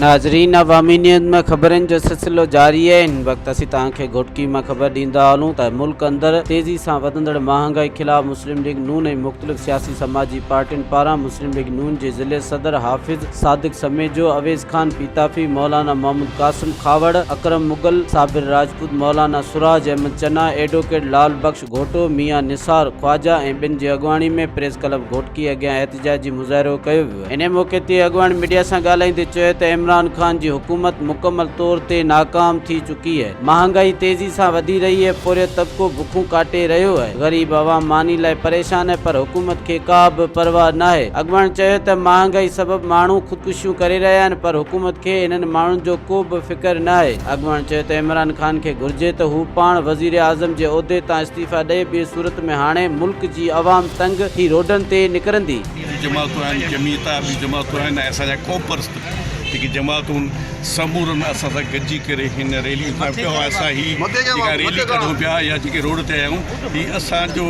ناظرين عوامي نيوز ۾ خبرن جو سلسلو جاري آهي هن وقت اسين توهان کي گهوٽڪي مان خبر ڏيندا هلون ته ملڪ اندر تيزي سان وڌندڙ مهانگائي خلاف مسلم ليگ نون ۽ مختلف سياسي سماجي پارٽين پاران مسلم ليگ نون جي ضلعي صدر حافظ صادق سميجو، اويس خان پيتافي، مولانا محمد قاسم کهاوڙ، اڪرم مغل، صابر راجپوت، مولانا سراج احمد چنا، ايڊووڪيٽ لعل بخش گهوٽو، ميان نثار خواجه ۽ ٻين جي اڳواڻي ۾ پريس ڪلب گهوٽڪي اڳيان احتجاجي مظاهرو ڪيو ويو. انهي موقعي تي اڳواڻ ميڊيا سان ڳالهائيندي چيو ته عمران خان جي حڪومت مڪمل طور تي ناڪام ٿي چڪي اهي، مهانگائي تيزي سان وڌي رهي اهي، پورهيت طبقو بکون ڪاٽي رهيو اهي، غريب عوام ماني لاء پريشان اهي پر حڪومت کي ڪا به پرواهه ناهي، اڳواڻ چيو ته مهانگائي سبب ماڻهو خودڪشيون ڪري رهيا آهن پر حڪومت کي انهن ماڻهن جو ڪو به فڪر ناهي، اڳواڻ چيو ته عمران خان کي گهرجي ته هو پاڻ وزيراعظم جي عهدي تان استعيفيٰ ڏئي، ٻي صورت ۾ هاڻي ملڪ جي عوام تنگ ٿي روڊن تي نڪرندي. جون جماعتون آهن، جمعيت ٻيون جماعتون آهن ۽ اسان جا قومپرست جيڪي جماعتون سمورن اسان سان گڏجي ڪري هن ريلي کان پيو ۽ اسان هي جيڪا ريلي ڪڍون پيا يا جيڪي روڊ تي آيا آهيون هي اسان جو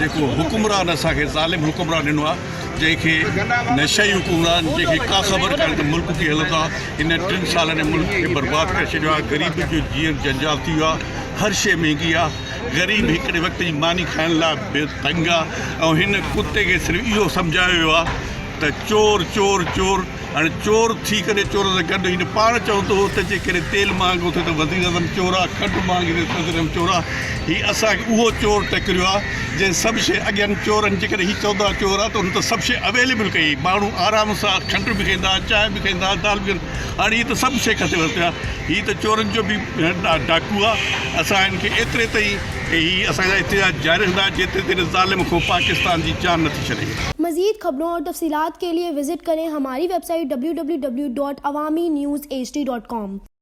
جيڪو حڪمران اسان کي ظالم حڪمران ڏنو آهي جنهن کي نشئي حڪمران جنهن کي ڪا خبر ڪانهي ته ملڪ ڪيئن هلندو آهي هن ٽن سالن ۾ ملڪ کي برباد ڪري ڇڏيو آهي غريبن جو جيئڻ جنجال ٿي ويو آهي هر شيء مهنگي آهي غريب هڪڙي وقت جي ماني کائڻ لاء به تنگ آ ۽ هن ڪتي کي صرف اهو سمجهايو ويو آ ته چور چور چور هاڻي چور ٿي ڪري چور سان گڏ هن پاڻ چوندو هو ته جيڪڏهن تيل مهانگو ٿئي ته وزيراعظم چور آ کنڊ مهانگي ٿئي ته وزيراعظم چور آ هي اسان کي اهو چور ٽڪريو آ جنهن سڀ شيء اڳين چورن جيڪڏهن هي چوندا هئا چور آ ته هن ته سڀ شيء اويليبل ڪئي ماڻهو آرام سان کنڊ به کائيندا چانهه به کائيندا دال به کائيندا هاڻي هي ته سڀ شيء کسي ورتي آ هي ته چورن جو به ڊاڪو آ اسان هن کي ايتري تائين هي اسان جا احتجاج جاري رهندا جيتري تائين ظالم کان پاڪستان جي جان نه ٿي ڇڏي. مزيد خبرون اور تفصيلات کے لئے visit کرين ھماري website W W W dot Awami news H D dot com.